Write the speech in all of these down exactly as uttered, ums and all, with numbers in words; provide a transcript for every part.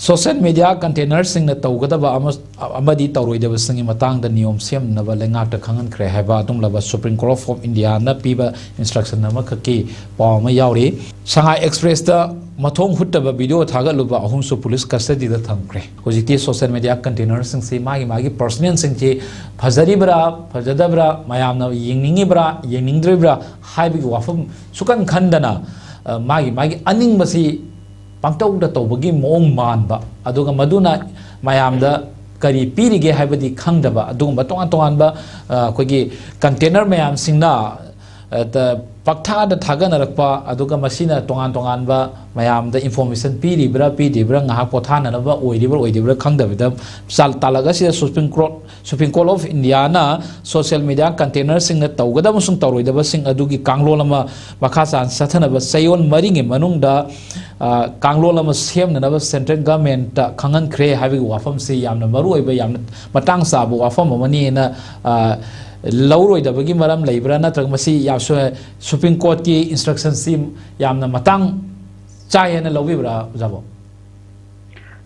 Social media containerꯁꯤꯡꯅ ꯇꯧꯒꯗꯕ ꯑꯃ-, ꯑꯃꯗꯤ ꯇꯧꯔꯣꯏꯗꯕꯁꯤꯡꯒꯤ ꯃꯇꯥꯡꯗ ꯅꯤꯌꯣꯝ ꯁꯦꯝꯅꯕ ꯂꯩꯉꯥꯛꯇ ꯈꯪꯍꯟꯈ꯭ꯔꯦ ꯍꯥꯏꯕ ꯑꯗꯨꯒꯨꯝꯂꯕ Supreme Court of Indiaꯅ ꯄꯤꯕ instruction ꯑꯃꯈꯛꯀꯤ ꯄꯥꯎ ꯑꯃ ꯌꯥꯎꯔꯤ꯫ ꯁꯉꯥꯏ Expressꯇ ꯃꯊꯣꯡ ꯍꯨꯠꯇꯕ video ꯊꯥꯒꯠꯂꯨꯕ ꯑꯍꯨꯝꯁꯨ police custodyꯗ ꯊꯝꯈ꯭ꯔꯦ꯫ ꯍꯧꯖꯤꯛꯇꯤ social media containerꯁꯤꯡꯁꯤ ꯃꯥꯒꯤ ꯃꯥꯒꯤ personalꯁꯤꯡꯁꯤ ꯐꯖꯔꯤꯕ꯭ꯔꯥ, ꯐꯖꯗꯕ꯭ꯔꯥ, ꯃꯌꯥꯝꯅ ꯌꯦꯡꯅꯤꯡꯉꯤꯕ꯭ꯔꯥ, ꯌꯦꯡꯅꯤꯡꯗ꯭ꯔꯤꯕ꯭ꯔꯥ ꯍꯥꯏꯕꯒꯤ ꯋꯥꯐꯝ ꯁꯨꯀꯟ ꯈꯟꯗꯅ, ꯑ, ꯃꯥꯒꯤ ꯃꯥꯒꯤ ꯑꯅꯤꯡꯕꯁꯤ ꯄꯥꯡꯇꯧꯗ ꯇꯧꯕꯒꯤ ꯃꯑꯣꯡ ꯃꯥꯟꯕ, ꯑꯗꯨꯒ ꯃꯗꯨꯅ ꯃꯌꯥꯝꯗ ꯀꯔꯤ ꯄꯤꯔꯤꯒꯦ ꯍꯥꯏꯕꯗꯤ ꯈꯪꯗꯕ, ꯑꯗꯨꯒꯨꯝꯕ ꯇꯣꯉꯥꯟ ꯇꯣꯉꯥꯟꯕ, ꯑ, ꯑꯩꯈꯣꯏꯒꯤ container ꯃꯌꯥꯝꯁꯤꯡꯅ, ꯑ, ꯇ-, ꯄꯥꯛꯊꯥꯗ ꯊꯥꯒꯠꯅꯔꯛꯄ, ꯑꯗꯨꯒ ꯃꯁꯤꯅ ꯇꯣꯉꯥꯟ ꯇꯣꯉꯥꯟꯕ ꯃꯌꯥꯝꯗ information ꯄꯤꯔꯤꯕ꯭ꯔꯥ, ꯄꯤꯗ꯭ꯔꯤꯕ꯭ꯔꯥ, ꯉꯥꯏꯍꯥꯛ ꯄꯣꯊꯥꯅꯅꯕ ꯑꯣꯏꯔꯤꯕ꯭ꯔꯥ, ꯑꯣꯏꯗ꯭ꯔꯤꯕ꯭ꯔꯥ ꯈꯪꯗꯕꯤꯗ ꯆꯥꯜ-, ꯇꯥꯂꯛ ꯑꯁꯤꯗ Supreme Court, Supreme Court of Indiaꯅ social media containerꯁꯤꯡꯅ ꯇꯧꯒꯗꯕ ꯑꯃꯁꯨꯡ ꯇꯧꯔꯣꯏꯗꯕꯁꯤꯡ ꯑꯗꯨꯒꯤ ꯀꯥꯡꯂꯣꯟ ꯑꯃ ꯃꯈꯥ ꯇꯥꯅ ꯆꯠꯊꯅꯕ ꯆꯌꯣꯜ ꯃꯔꯤꯒꯤ ꯃꯅꯨꯡꯗ, ꯑ, ꯀꯥꯡꯂꯣꯟ ꯑꯃ ꯁꯦꯝꯅꯅꯕ central governmentꯇ ꯈꯪꯍꯟꯈ꯭ꯔꯦ ꯍꯥꯏꯕꯒꯤ ꯋꯥꯐꯝꯁꯤ ꯌꯥꯝꯅ ꯃꯔꯨ ꯑꯣꯏꯕ, ꯌꯥꯝꯅ ꯃꯇꯥꯡ ꯆꯥꯕ ꯋꯥꯐꯝ ꯑꯃꯅꯤꯅ, ꯑ, ꯂꯧꯔꯣꯏꯗꯕꯒꯤ ꯃꯔꯝ ꯂꯩꯕ꯭ꯔꯥ, ꯅꯠꯇ꯭ꯔꯒ ꯃꯁꯤ ꯌꯥꯝ ꯁꯨ-, Supreme Courtꯀꯤ instructionꯁꯤ ꯌꯥꯝꯅ ꯃꯇꯥꯡ ꯆꯥꯏ ꯍꯥꯏꯅ ꯂꯧꯕꯤꯕ꯭ꯔꯥ, ꯑꯣꯖꯥꯕꯣ?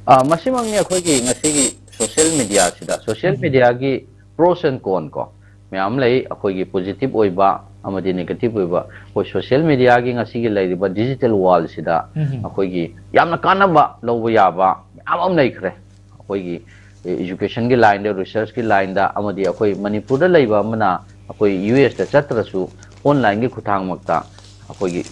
ꯑ, ꯃꯁꯤꯃꯛꯅꯤ ꯑꯩꯈꯣꯏꯒꯤ ꯉꯁꯤꯒꯤ social mediaꯁꯤꯗ, social um. Mediaꯒꯤ pros and con ꯀꯣ ꯃꯌꯥꯝ ꯂꯩ, ꯑꯩꯈꯣꯏꯒꯤ positive ꯑꯣꯏꯕ ꯑꯃꯗꯤ negative ꯑꯣꯏꯕ꯫ ꯑꯩꯈꯣꯏ social mediaꯒꯤ ꯉꯁꯤꯒꯤ ꯂꯩꯔꯤꯕ digital worldꯁꯤꯗ ꯎꯝ꯫ ꯑꯩꯈꯣꯏꯒꯤ ꯌꯥꯝꯅ ꯀꯥꯟꯅꯕ ꯂꯧꯕ ꯌꯥꯕ ꯃꯌꯥꯝ ꯑꯃ ꯂꯩꯈ꯭ꯔꯦ꯫ ꯑꯩꯈꯣꯏꯒꯤ educationꯒꯤ lineꯗ, researchꯀꯤ lineꯗ, ꯑꯃꯗꯤ ꯑꯩꯈꯣꯏ ꯃꯅꯤꯄꯨꯔꯗ ꯂꯩꯕ ꯑꯃꯅ ꯑꯩꯈꯣꯏ USꯇ ꯆꯠꯇ꯭ꯔꯁꯨ onlineꯒꯤ ꯈꯨꯠꯊꯥꯡꯃꯛꯇ ꯑꯩꯈꯣꯏꯒꯤ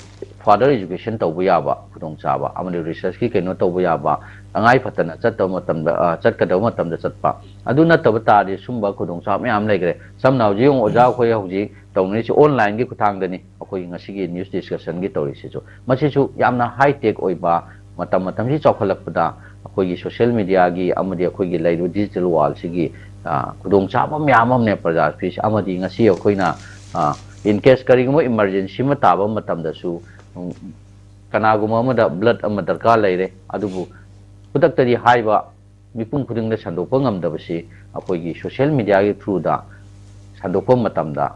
further education ꯇꯧꯕ ꯌꯥꯕ ꯈꯨꯗꯣꯡꯆꯥꯕ, ꯑꯃꯗꯤ researchꯀꯤ ꯀꯩꯅꯣ ꯇꯧꯕ ꯌꯥꯕ, ꯇꯉꯥꯏ ꯐꯗꯅ ꯆꯠꯇꯕ ꯃꯇꯝꯗ, ꯑ, ꯆꯠꯀꯗꯕ ꯃꯇꯝꯗ ꯆꯠꯄ, ꯑꯗꯨ ꯅꯠꯇꯕ ꯇꯥꯔꯗꯤ ꯁꯨꯝꯕ ꯈꯨꯗꯣꯡꯆꯥꯕ ꯃꯌꯥꯝ ꯂꯩꯈ꯭ꯔꯦ꯫ ꯁꯝꯅ ꯍꯧꯖꯤꯛ ꯌꯦꯡꯉꯨ, ꯑꯣꯖꯥ ꯑꯩꯈꯣꯏ ꯍꯧꯖꯤꯛ ꯇꯧꯅꯔꯤꯁꯤ onlineꯒꯤ ꯈꯨꯠꯊꯥꯡꯗꯅꯤ꯫ ꯑꯩꯈꯣꯏꯒꯤ ꯉꯁꯤꯒꯤ news discussionꯒꯤ ꯇꯧꯔꯤꯁꯤꯁꯨ, ꯃꯁꯤꯁꯨ ꯌꯥꯝꯅ high tech ꯑꯣꯏꯕ, ꯃꯇꯝ ꯃꯇꯝꯁꯤ ꯆꯥꯎꯈꯠꯂꯛꯄꯗ ꯑꯩꯈꯣꯏꯒꯤ social mediaꯒꯤ ꯑꯃꯗꯤ ꯑꯩꯈꯣꯏꯒꯤ ꯂꯩꯔꯤꯕ digital worldꯁꯤꯒꯤ, ꯑ, ꯈꯨꯗꯣꯡꯆꯥꯕ ꯃꯌꯥꯝ ꯑꯃꯅꯦ ꯄ꯭ꯔꯖꯥ ꯄꯤꯔꯤꯁꯤ꯫ ꯑꯃꯗꯤ ꯉꯁꯤ ꯑꯩꯈꯣꯏꯅ, ꯑ, in case ꯀꯔꯤꯒꯨꯝꯕ emergency ꯑꯃ ꯇꯥꯕ ꯃꯇꯝꯗꯁꯨ, ꯎꯝ, ꯀꯅꯥꯒꯨꯝꯕ ꯑꯃꯗ blood ꯑꯃ ꯗꯔꯀꯥꯔ ꯂꯩꯔꯦ, ꯑꯗꯨꯕꯨ ꯈꯨꯗꯛꯇꯗꯤ ꯍꯥꯏꯕ ꯃꯤꯄꯨꯝ ꯈꯨꯗꯤꯡꯗ ꯁꯟꯗꯣꯛꯄ ꯉꯝꯗꯕꯁꯤ ꯑꯩꯈꯣꯏꯒꯤ social mediaꯒꯤ throughꯗ ꯁꯟꯗꯣꯛꯄ ꯃꯇꯝꯗ,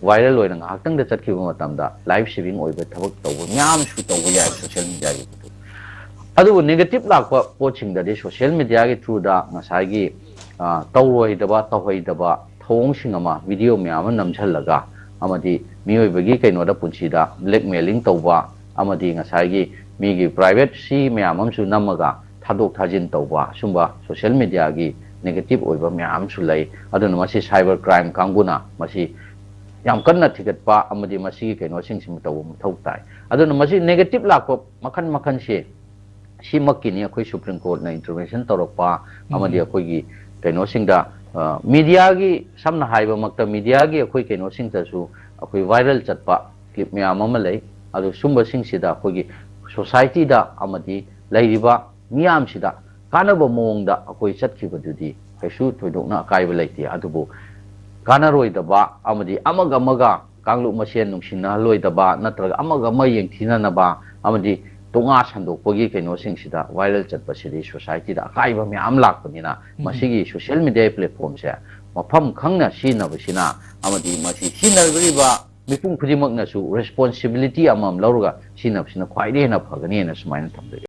viral ꯑꯣꯏꯅ ꯉꯥꯏꯍꯥꯛꯇꯪꯗ ꯆꯠꯈꯤꯕ ꯃꯇꯝꯗ life saving ꯑꯣꯏꯕ ꯊꯕꯛ ꯇꯧꯕ ꯃꯌꯥꯝꯁꯨ ꯇꯧꯕ ꯌꯥꯏ social mediaꯒꯤ through꯫ ꯑꯗꯨꯕꯨ negative ꯂꯥꯛꯄ ꯄꯣꯠꯁꯤꯡꯗꯗꯤ social media ꯒꯤ through ꯗ ꯉꯁꯥꯏꯒꯤ, ꯑ, ꯇꯧꯔꯣꯏꯗꯕ, ꯇꯧꯍꯩꯗꯕ ꯊꯧꯑꯣꯡꯁꯤꯡ ꯑꯃ video ꯃꯌꯥꯝ ꯑꯃ ꯅꯝꯁꯤꯜꯂꯒ, ꯑꯃꯗꯤ ꯃꯤꯑꯣꯏꯕꯒꯤ ꯀꯩꯅꯣꯗ, ꯄꯨꯟꯁꯤꯗ blackmailing ꯇꯧꯕ, ꯑꯃꯗꯤ ꯉꯁꯥꯏꯒꯤ ꯃꯤꯒꯤ privacy ꯃꯌꯥꯝ ꯑꯃꯁꯨ ꯅꯝꯃꯒ ꯊꯥꯗꯣꯛ ꯊꯥꯖꯤꯟ ꯇꯧꯕ, ꯁꯨꯝꯕ social media ꯒꯤ negative ꯑꯣꯏꯕ ꯃꯌꯥꯝ ꯑꯃꯁꯨ ꯂꯩ꯫ ꯑꯗꯨꯅ ꯃꯁꯤ cyber crime ꯀꯥꯡꯕꯨꯅ ꯃꯁꯤ ꯌꯥꯝ ꯀꯟꯅ ꯊꯤꯒꯠꯄ ꯑꯃꯗꯤ ꯃꯁꯤꯒꯤ ꯀꯩꯅꯣꯁꯤꯡꯁꯤ ꯇꯧꯕ ꯃꯊꯧ ꯇꯥꯏ꯫ ꯑꯗꯨꯅ ꯃꯁꯤ negative ꯂꯥꯛꯄ ꯃꯈꯜ ꯃꯈꯜꯁꯦ ꯁꯤꯃꯛꯀꯤꯅꯤ ꯑꯩꯈꯣꯏ Supreme Court ꯅ intervention ꯇꯧꯔꯛꯄ ꯑꯃꯗꯤ ꯑꯩꯈꯣꯏꯒꯤ ꯀꯩꯅꯣꯁꯤꯡꯗ, ꯑ, media ꯒꯤ, ꯁꯝꯅ ꯍꯥꯏꯕꯃꯛꯇ media ꯒꯤ ꯑꯩꯈꯣꯏ ꯀꯩꯅꯣꯁꯤꯡꯗꯁꯨ ꯑꯩꯈꯣꯏ viral ꯆꯠꯄ clip ꯃꯌꯥꯝ ꯑꯃ ꯂꯩ꯫ ꯑꯗꯨ ꯁꯨꯝꯕꯁꯤꯡꯁꯤꯗ ꯑꯩꯈꯣꯏꯒꯤ society ꯗ ꯑꯃꯗꯤ ꯂꯩꯔꯤꯕ ꯃꯤꯌꯥꯝꯁꯤꯗ ꯀꯥꯟꯅꯕ ꯃꯑꯣꯡꯗ ꯑꯩꯈꯣꯏ ꯆꯠꯈꯤꯕꯗꯨꯗꯤ ꯀꯩꯁꯨ ꯊꯣꯏꯗꯣꯛꯅ ꯑꯀꯥꯏꯕ ꯂꯩꯇꯦ꯫ ꯑꯗꯨꯕꯨ ꯀꯥꯟꯅꯔꯣꯏꯗꯕ ꯑꯃꯗꯤ ꯑꯃꯒ ꯑꯃꯒ ꯀꯥꯡꯂꯨꯞ ꯃꯁꯦꯟ ꯅꯨꯡꯁꯤꯅꯍꯜꯂꯣꯏꯗꯕ ꯅꯠꯇ꯭ꯔꯒ ꯑꯃꯒ ꯑꯃ ꯌꯦꯡꯊꯤꯅꯅꯕ ꯑꯃꯗꯤ ꯇꯣꯉꯥ ꯁꯟꯗꯣꯛꯄꯒꯤ ꯀꯩꯅꯣꯁꯤꯡꯁꯤꯗ viral ꯆꯠꯄꯁꯤꯗꯤ society ꯗ ꯑꯀꯥꯏꯕ ꯃꯌꯥꯝ ꯂꯥꯛꯄꯅꯤꯅ, ꯃꯁꯤꯒꯤ social media platform ꯁꯦ ꯃꯐꯝ ꯈꯪꯅ ꯁꯤꯖꯤꯟꯅꯕꯁꯤꯅ ꯑꯃꯗꯤ ꯃꯁꯤ ꯁꯤꯖꯤꯟꯅꯔꯤꯕ ꯃꯤꯄꯨꯝ ꯈꯨꯗꯤꯡꯃꯛꯅꯁꯨ responsibility ꯑꯃꯃꯝ ꯂꯧꯔꯒ ꯁꯤꯖꯤꯟꯅꯕꯁꯤꯅ ꯈ꯭ꯋꯥꯏꯗꯒꯤ ꯍꯦꯟꯅ ꯐꯒꯅꯤꯅ ꯁꯨꯃꯥꯏꯅ ꯊꯝꯖꯒꯦ꯫